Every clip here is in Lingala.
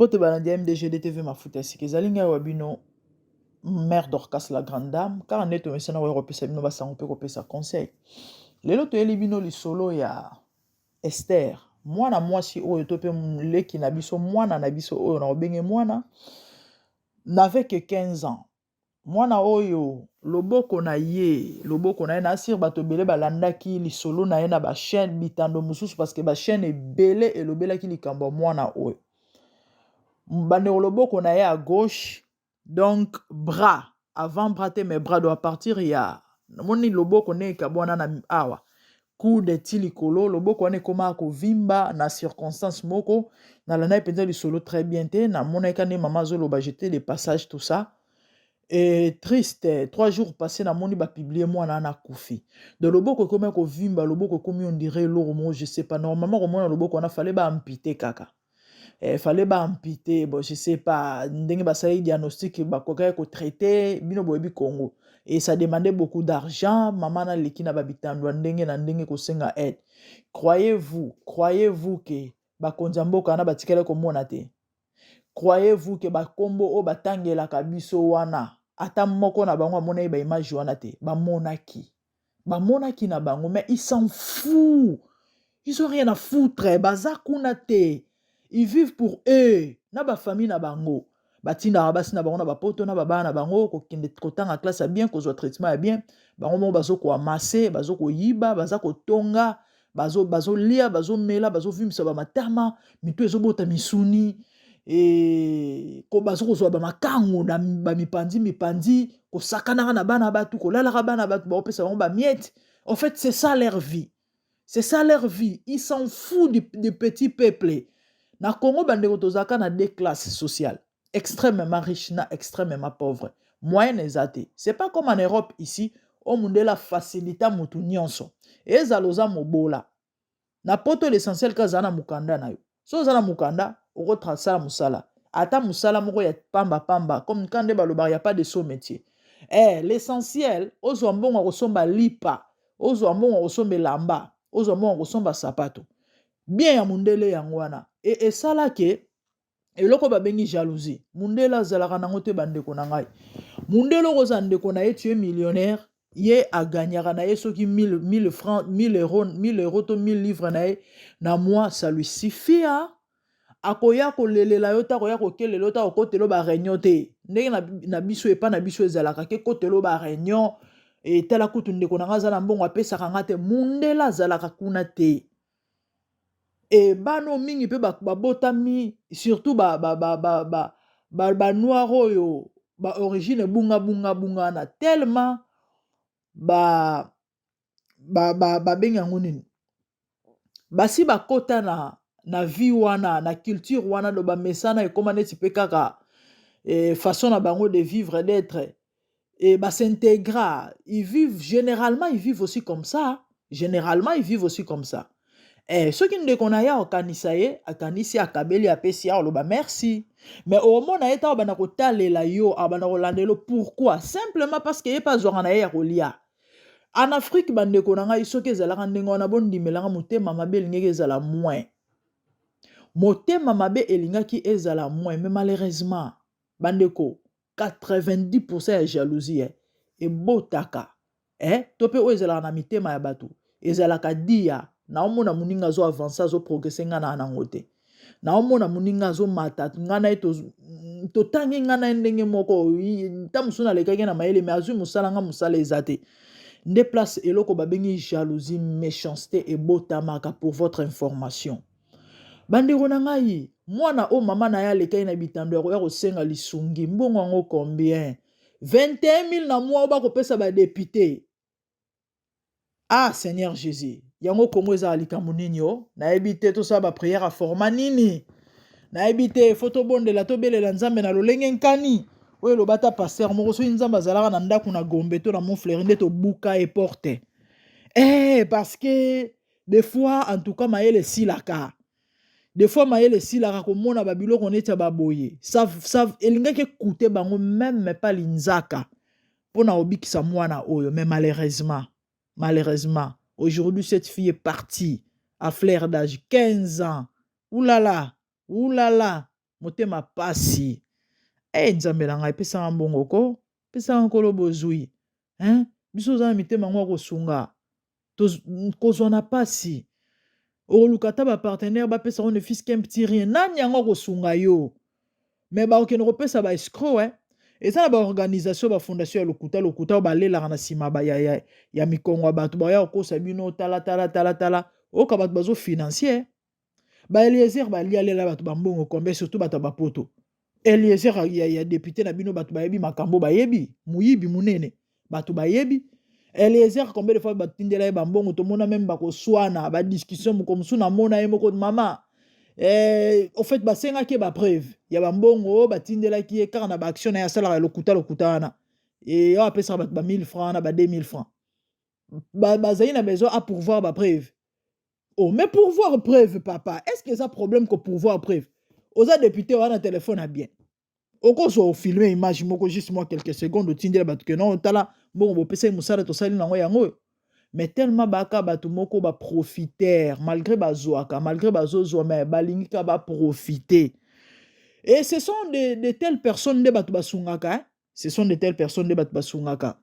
Mbote balandi ya MDGD TV mafuta ya sika ezali ngai wa bino mère Dorcas la grande dame kaka nde tomesana koya kopesa bino basango mpe kopesa conseil. Lelo toyeli bino lisolo ya Esther, mwana mwasi oyo to mpe leki na biso, mwana na biso oyo na kobenge mwana n'avait que 15 ans. Mwana oyo loboko na ye, loboko na ye na sur bato ebele balandaki lisolo na ye na ba chaîne bitando mosusu parce que ba chaîne ebele elobelaki likambo ya mwana oyo. Bandeko loboko na ye à gauche donc bras avant bras te mais bras doit partir ya namoni loboko ndenge ekabwana na awa coude ti likolo loboko wana ekomaka kovimba na circonstance moko. Nalandaki mpenza lisolo très bien te, namonaki kaka nde mama azoloba j'étais de passage tout ça et triste. 3 jours passé namoni bapublier mwana wana akufi. Donc loboko ekomi kovimba, loboko ekomi on dirait eloko moko, je sais pas. Normalement komona loboko wana, fallait baamputer kaka, fallait baamputer. Bon, je sais pas ndenge basalaki diagnostic, bakokaki kotraiter. Bino boyebi Congo et ça demandait beaucoup d'argent. Mama naleki na babitando ya ndenge na ndenge kosenga aide. Croyez-vous, croyez-vous ke bakonzi ya mboka wana batikali komona te? Croyez-vous ke bakombo oyo batangelaka biso wana, ata moko na bango amonaki baimage wana te? Bamonaki, bamonaki na bango, mais ils s'en foutent, ils ont rien à foutre. Baza kuna te, ils vivent pour eux na bafamille na bango. Batindaka basi na bango na bapoto na babana na bango kokende kotanga classe ya bien, kozwa traitement ya bien. Bango moko bazokoamasser, bazokoyiba, baza kotonga, bazolia, bazomela, bazovimbisa bamatama, mito ezobota misuni e, bazokozwa bamakango na bamipanzi mipanzi, kosakanaka na bana bato, kolalaka bana bato, baopesa bango bamiettes. En fait, c'est ça leur vie, c'est ça leur vie. Ils s'en foutent du petit peuple. Na Congo, bandeko, tozalaka na deux classes sociales, extrêmement riche na extrêmement pauvre. Moyenne eza te. C'est pas comme en Europe ici oyo mundele afacilita motu nyonso. Ezala oza mobola na poto, l'essentiel ka azala na mokanda na yo. So oza na mokanda, okosala mosala, ata mosala moko ya pambapamba, comme ka nde balobaka ya pas de sot métier. L'essentiel ozwa mbongo ya kosomba lipa, ozwa mbongo ya kosomba elamba, ozwa mbongo ya kosomba sapato. Bien ya mundele yango wana. E esalaki eloko babengi jalousie, mundele azalaka nango te. Bandeko na ngai, mundele okozala ndeko na ye, tu es millionnaire, ye aganyaka na ye soki 1000, 1000 francs, 1000 euros, 1000 euros to 1000 livres na ye na mois, ça lui suffit. Akoya kolelela yo te, akoya kokelela yo te, akokotela yo baréunion te ndenge na biso epa na biso ezalaka ke kotela yo baréunion etala kutu ndeko na nga aza na mbongo, apesaka nga te. Mundele azalaka kuna te. E bana mingi mpe babotami, surtout banoir oyo baorigine ebungabungabunga wana, tellement babengi yango nini, basi bakota na vie wana, na culture wana, do bamesana, ekóma neti mpe kaka façon na bango de vivre, d'être, et bas'intégra. Ils vivent généralement, ils vivent aussi comme ça. Généralement, ils vivent aussi comme ça. Soki ndeko na ye akanisa ye, akanisi, akabeli, apesi ye, aloba merci, mais omona ye ntango abanda kotalela yo, abanda kolandela yo. Pourquoi? Simplement parce que ye mpe azwaka na ye ya kolia. En Afrique, bandeko na ngai, soki ezalaka ndenge wana, bondimelanga, motema mabe elingaki ezala moins, motema mabe elingaki ezala moins. Mais malheureusement, bandeko, 90% ya jalousie ebotaka to mpe oyo ezalaka na mitema ya bato ezalaka dia naomona moninga azo avancer, azoprogresser, ngai na nango te. Naomona moninga azomata, ngai na ye totangi, ngai na ye ndenge moko, ta mosusu nalekaki na mayele, me azwi mosala, nga mosala eza te. Nde place eloko babengi jalousie, méchanceté ebotamaka. Pour votre information, bandeko na ngai, mwana oyo mama na ye alekaki na bitando ya koya kosenga lisungi, mbongo yango combien? 21 000 na mwa oyo bakopesa badéputé. Ah Seigneur Jésus, yango Kongo ezala likambo nini o? Nayebi te tosala baprière ya format nini, nayebi te. Fo tobondela, tobelela Nzambe na lolenge nkani oyo eloba ata pasteur moko. Soki Nzambe azalaka na ndako na Gombe to na Montfleuri, nde tobuka e porte parce que des fois, en tout cas, mayele esilaka. Des fois mayele esilaka komona babiloko neti ya baboye. Ça elingaki ekute bango même pa linzaka mpona kobikisa mwana oyo. Mais malheureusement, malheureusement, aujourd'hui cette fille est partie à fleur d'âge, 15 ans. Oulala, oulala. Motema pasi. Eh Nzambe na ngai, pesanga mbongo ko. Pesanga nkolo bozui. Hein? Biso oza na mitema yango ya kosunga. Kozwa na pasi. Okoluka ata ba partenaire bapesa yo ne fût-ce qu'un petit rien. Nani yango akosunga yo? Mais bakokende kopesa ba escroc eh. Eza na ba organisation ba fondation ya lokuta lokuta oyo balelaka na nsima ya mikongo ya bato baya kokosa bino tala tala tala tala oyoka bato bazo financie ba Eliezer balialela bato bambongo combien surtout bato ya bapoto Eliezer ya député na bino bato bayebi makambo bayebi moyibi monene bato bayebi Eliezer combien de fois batindela ye bambongo tomona même bakoswana badiscussion moko mosusu namona ye moko mama au fait basengaki ye bapreuve ya bambongo batindelaki ye kaka na baaction na ye asalaka ya lokuta lokuta wana e oyo apesaka bato ba 1000 francs na ba 2000 francs bazali na besoin à pourvoir bapreuve. Oh, mais pourvoir preuve papa, est ce que eza problème ko pourvoir preuve? Oza député wana téléphone a bien okozwa ofilme image moko juste moi quelques secondes otindela bato ke non tala mbongo bopesaki mosala tosali nango yango oyo. Mais tellement baka bato moko baprofiter malgré bazwaka malgré bazozwa mais balingi ka baprofiter et ce sont de telles personnes nde bato basungaka hein? Ce sont de telles personnes nde bato basungaka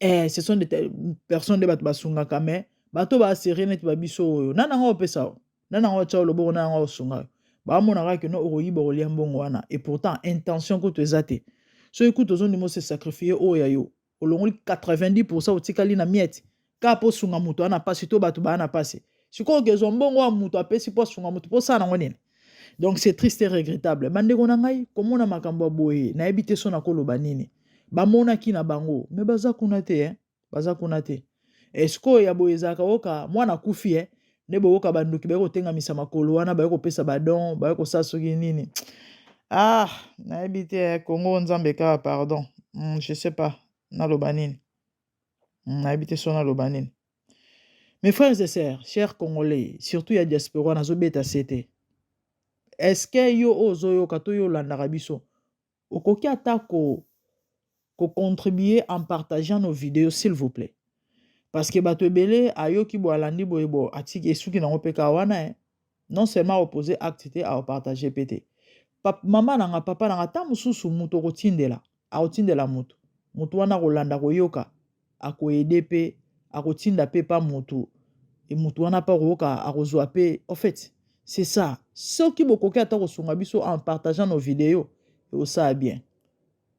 ce sont de telles personnes nde bato basungaka mais bato baasere neti babiso oyo nani yango opesa yo nani yango otya loboko nani yango osunga yo bamonaka ke no okoyiba kolia mbongo wana et pourtant intention kutu eza te soki kutu ozondima ose sacrifie oyo ya yo olongoli 90% otikali na miete kaka mpo osunga moto wana mpasi to bato baa na mpasi sikoyo okezwa mbongo wa moto apesi mpo asunga moto mpo osala nango nini. Donc c'est triste et regrettable bandeko na ngai komona makambo ya boye nayebi te so nakoloba nini bamonaki na bango mais baza kuna te eh? Baza kuna te esikoyo ya boye ezalaka oyoka mwana akufi nde boyoka bandoki baye kotengamisa makolo wana baye kopesa badon baye kosala soki nini. Ah nayebi te Congo nzambe kaka pardon je sais pas naloba nini nayebi te so naloba nini. Mes frères et sœurs, chers Congolais, surtout ya diaspora nazobeta se te. Est-ce que yo oyo ozoyoka to yo olandaka biso okoki ata ko kocontribuer en partageant nos vidéos s'il vous plaît? Parce que bato ebele ayoki boye alandi boye bo atiki esuki nango mpe kaka wana non seulement aopose acte te aopartage mpe te. Mama na nga papa na nga ata mosusu moto okotindela akotindela moto moto wana akolanda koyoka akoede mpe akotinda mpe pa motu e motu wana mpe akoyoka akozwa mpe. En fait c'est ça, soki bokoki ata kosunga biso en partageant nos vidéos ekosala bien,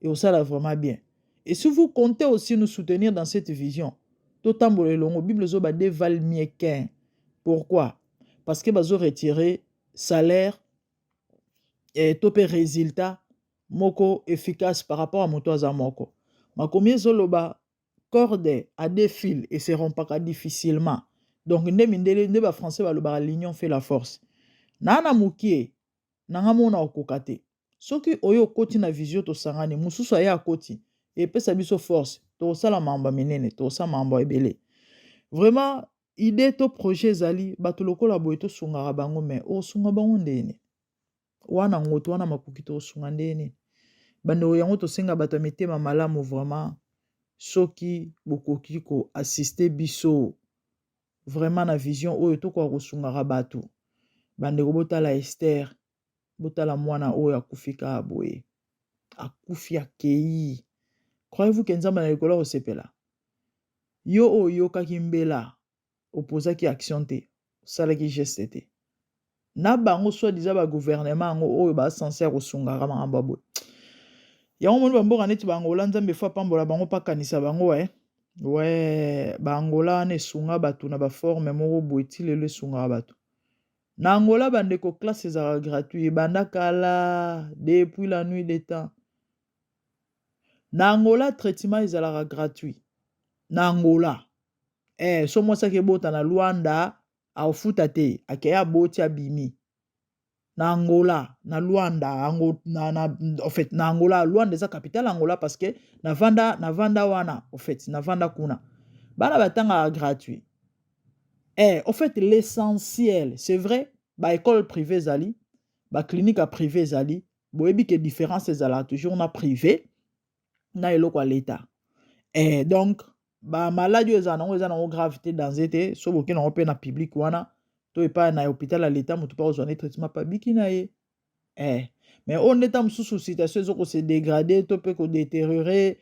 ekosala vraiment bien. Et si vous comptez aussi nous soutenir dans cette vision totambola elongo. Bible ezoba deux valent mieux qu'un. Pourquoi? Parce que bazo retirer salaire to mpe résultat moko efficace par rapport à moto aza moko. Makomi ezoloba corde à deux fils et se rompaka difficilement. Donc nde mindele nde bafrançais balobaka l'union fait la force. Naa na mokie nanga mona okoka te soki oyo okoti na vision tosangani mosusu aye akoti epesa biso force tokosala makambo ya minene tokosala makambo ebele. Vraiment idée to projet ezali bato lokola boye tosungaka bango mais okosunga bango ndeni wana ngoto wana makoki tokosunga ndeni bandeko yango tosenga bato ya mitema malamu vraiment soki bokoki koassiste biso vraiment na vision oyo tokoka kosungaka bato. Bandeko botala Esther, botala mwana oyo akufi kaka boye akufi akei. Croyez-vous ke nzambe na likolo akosepela? Yo oyo oyokaki mbela opozaki action te osalaki geste te na bango soi-disant bagouvernement yango oyo basense ya kosungaka makambo ya boye yango moni bamboka neti baangola nzambe fo apambola bango mpo akanisa bango we baangola wana esunga bato na baforme moko boye ti lelo esungaka bato na Angola. Bandeko, classe ezalaka gratuit ebanda kala depuis la nuit des temps. Na Angola traitement ezalaka gratuit na Angola so mwasi akebota na Luanda aofuta te akei aboti abimi na Angola na Luanda Ango, na, en fait na Angola. Luanda eza capitale Angola parce que navanda wana en fait navanda kuna bana batangaka gratuit en fait l'essentiel c'est vrai baécole privé ezali baclinique ya privé ezali boyebi ke différence ezalaka toujours na privé na eloko ya leta donc bamaladi oyo ezala nango eza nango grave te danger te so boke nango mpe na public wana to epai na hôpital ya leta moto mpe akozwa ne traitement mpe abiki na ye. Eh. Mais oyo nde ntango mosusu situation ezo ko se dégrader to mpe ko détériorer,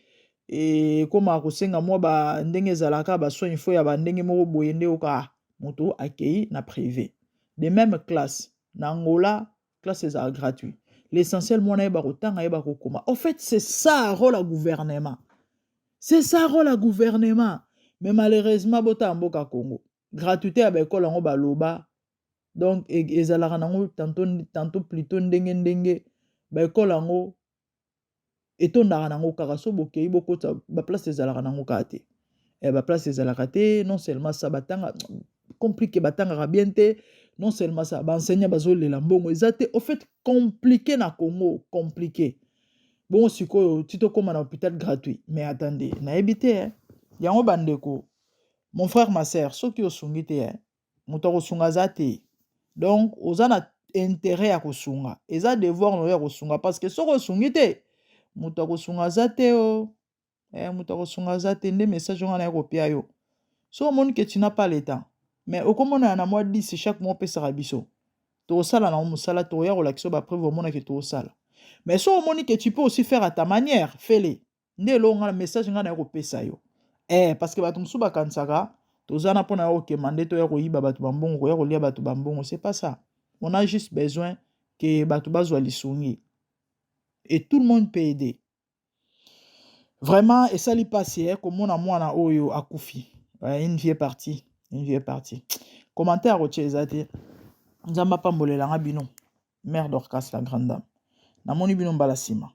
ekomaka kosenga mwa ba ndenge ezalaka ba soins, il faut ya ba ndenge moko boye nde oka moto akei na privé. De même classe na Angola, classe ezala gratuit. L'essentiel, mwana yeba kotanga, yeba kokoma. En fait, c'est ça rôle ya gouvernement, c'est ça rôle ya gouvernement. Mais malheureusement, botala mboka Congo, gratuité ya baekole yango baloba, donc ezalaka nango tantôt, tantôt plutôt ndenge ndenge. Baekole yango etondaka nango kaka so bokei bokota, baplace ezalaka nango kaka te. Baplace ezalaka te. Non seulement ça, batanga compliqué, batangaka bien te. Non seulement ça, baenseignant bazolela, mbongo eza te. Au fait, compliqué na Congo, compliqué. Bongo sikoyo ti tokóma na hôpital gratuit? Mais attendez, nayebi te, eh. Yango bandeko, mon frère, ma sœur, soki osungi te, eh, moto akosunga aza te. Donc oza na intérêt ya kosunga, eza devoir na yo ya kosunga, parce que soki osungi te, moto akosunga aza te o, eh, moto akosunga aza te. Nde message wana ya kopia yo. So omoni ke tu n'as pas le temps, mais okomonana na mwa 10 chaque mois, opesaka biso, tokosala nango mosala, tokoya kolakisa bapreuve, omonaki tokosala. Mais so omoni ke tu peux aussi faire à ta manière, fais-le. Nde eloko nga na message ngai na kopesa yo, eh, parce que bato mosusu bakanisaka toza na mpona ya kokema nde toya koyiba bato bambongo, koya kolia bato bambongo. C'est pas ça. On a juste besoin ke bato bazwa lisungi et tout le monde peut aider. Vraiment esali mpasi, eh, komona mwana oyo akufi. Une vie partie, une vie partie. Commentaire kotia eza te. Nzambe apambolelanga bino. Mère Dorcas, la grande dame, namoni bino mbala nsima.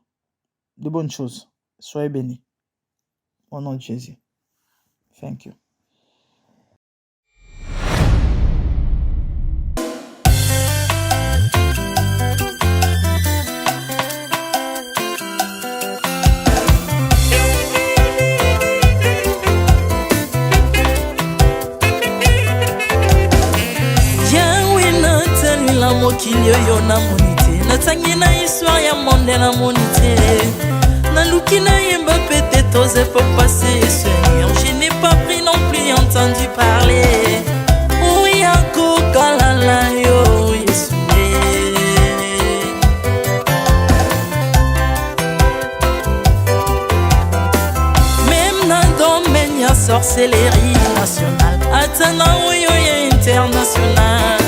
De bonnes choses, soyez bénis au nom de Jésus. Thank you. Na mokili oyo namoni te, natangi na histoire ya monde, namoni te. Naluki nayemba peut-être aux époques passées, Seigneur, je n'ai pas pris non plus entendu parler oya kokalala yo Yesu. Même na domaine ya sorcellerie nationale, ata na oyo ya international,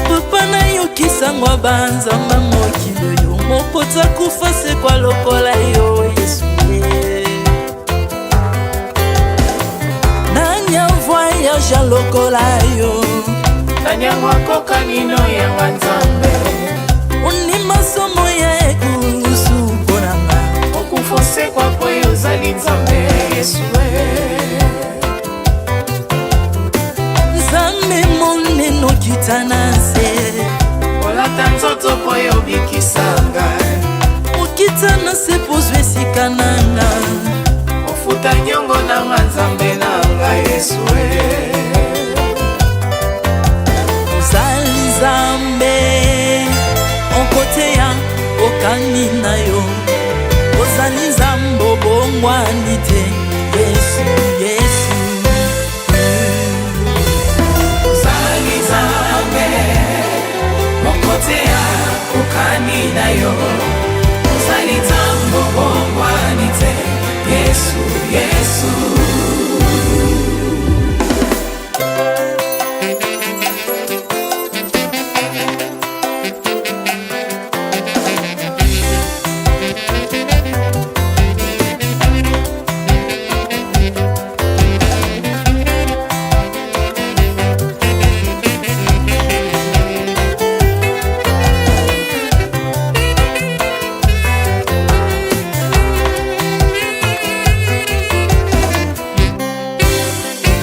papa, nayokisango banzamba mokili oyo moko takufa sekwa lokola yo Yesu. Nani avoyage lokola yo? Nani yango akokani no yanga Nzambe? Ondima somo ya ekulusu mpo na nga. Okufa, osekwa po yo ozali Nzambe, Yesu. Nzambe monene, okita na nse. Olata nzoto mpo yo obikisa ngai. Okita na se mpo ozwa esika na nga. Ofuta nyongo na nga, Nzambe na ngai Yesu. Ozali Nzambe okoteya okani na yo, ozali Nzambe obongwani te, Yesu ye.